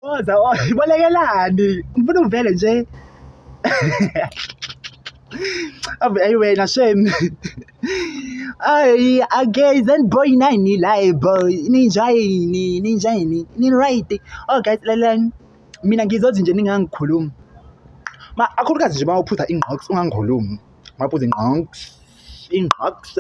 Woza, bolekelani. Ngifuna uvele nje. Ave ayi wena shame. Ay, again boy nine la boy. Ninjayini, ninjayini, ni right. Oh guys, lalelani. Mina ngizothi nje ningangikhulumi. Ma akhulukazi nje mawuphuza ingqox ungangikhulumi. Mawuphuza ingqox, ingqox.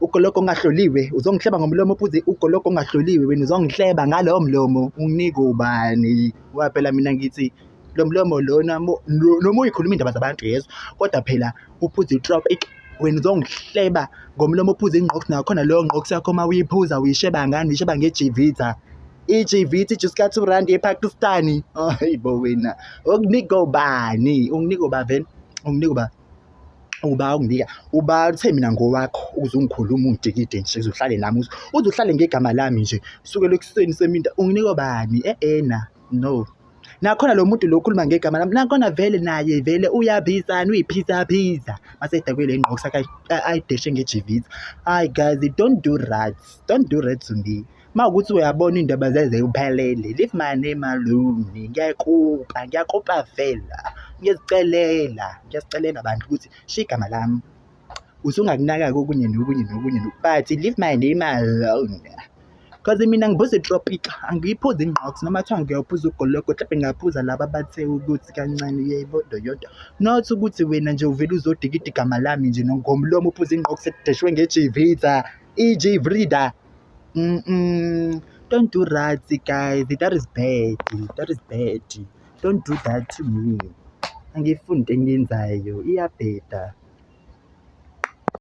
Ugologo ongahloliwe uzongihleba ngomlomo uphuze ugologo ongahloliwe wena uzongihleba ngalowo mlomo unginika ubani? Ngoba phela mina ngithi lo mlomo lona noma uyikhuluma indaba zabantu yezwa kodwa phela uphuze itropic wena uzongihleba ngomlomo uphuze ingqox nakhona leyo ngqox yakho uma uyiphuza uyisheba ngani uyisheba ngejivitha ijivitha ijuice ka-2 rand ePakistani. Hayi bo wena, ukunika ubani? Unginika uba vele? Unginika uba? Uba unginika uba uthe mina ngowakho uze ungikhulume ungidikide nje uze uhlale nami uze uhlale ngegama lami nje sukela ekuseni seminta unginika bani? Eh-ena no. Nakhona lo muntu lo okhuluma ngegama lami nakhona vele naye vele uyabizana uyiphisa-phisa mase edakwe le ngqox ayideshe ngejivitha. Hayi guys, don't do that, don't do that to me. Uma kuwukuthi uyabona iy'ndaba zeze uphelele, leave my name alone. Ngiyakupa, ngiyakupa vela, ngiyazicelela, ngiyazicelela bantu ukuthi shiya igama lami. Usungakunaka-ke okunye nokunye nokunye but leave my name alone. Cause mina ngiphuza iTropika, angiyiphuzi ingqox noma kuthiwa ngiyawuphuza ugologo mhlampe ngingaphuza laba abathe ukuthi kancane uyayibona yodwa. Not ukuthi wena nje uvele uzodikida igama lami nje ngomlomo uphuze ingqox edeshwe ngejivitha, ijivrida. Don't do that guys, that is bad, that is bad. Don't do that to me. Angiyifuni into eniyenzayo, iyabheda.